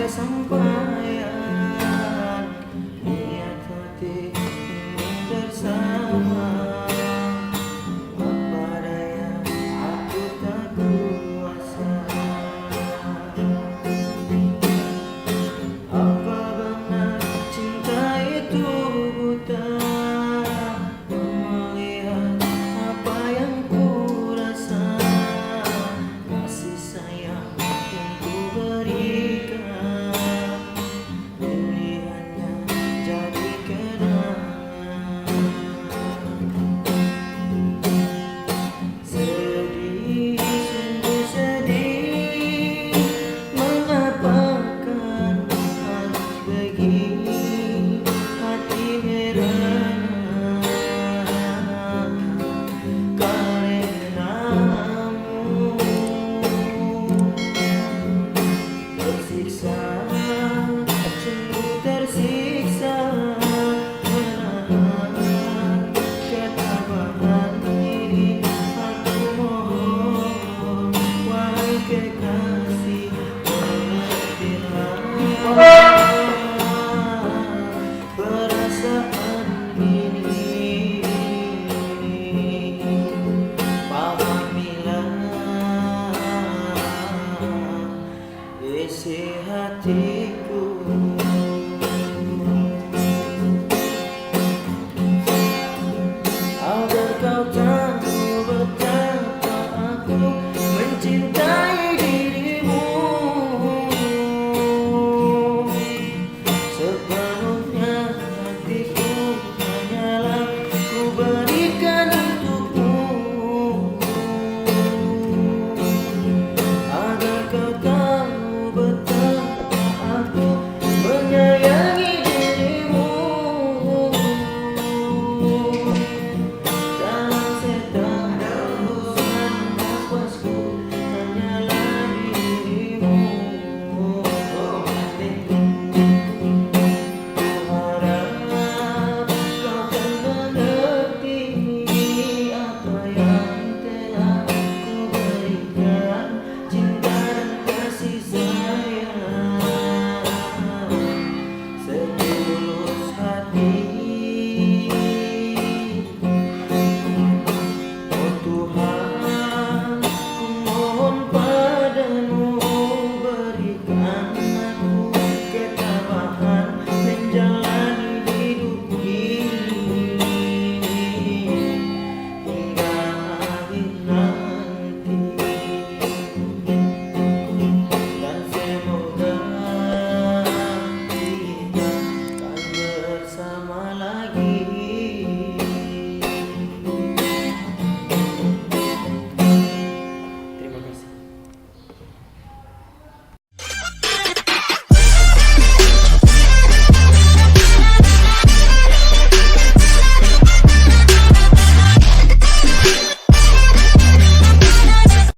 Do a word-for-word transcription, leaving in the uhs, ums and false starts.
sampaian niat hati ingin bersama. Apa daya aku tak kuasa. Apa benar cinta itu buta? Melihat apa yang ku rasa, kasih sayang yang ku berikan, ini hanya jadi kenangan. Sedih, sungguh sedih, mengapa kan harus begini hati merana karenamu. Tersiksa, sungguh tersiksa, menahan ketabahan ini. Aku mohon, wahai kekasih, mengertilah perasaan ini. Pahamilah isi hatiku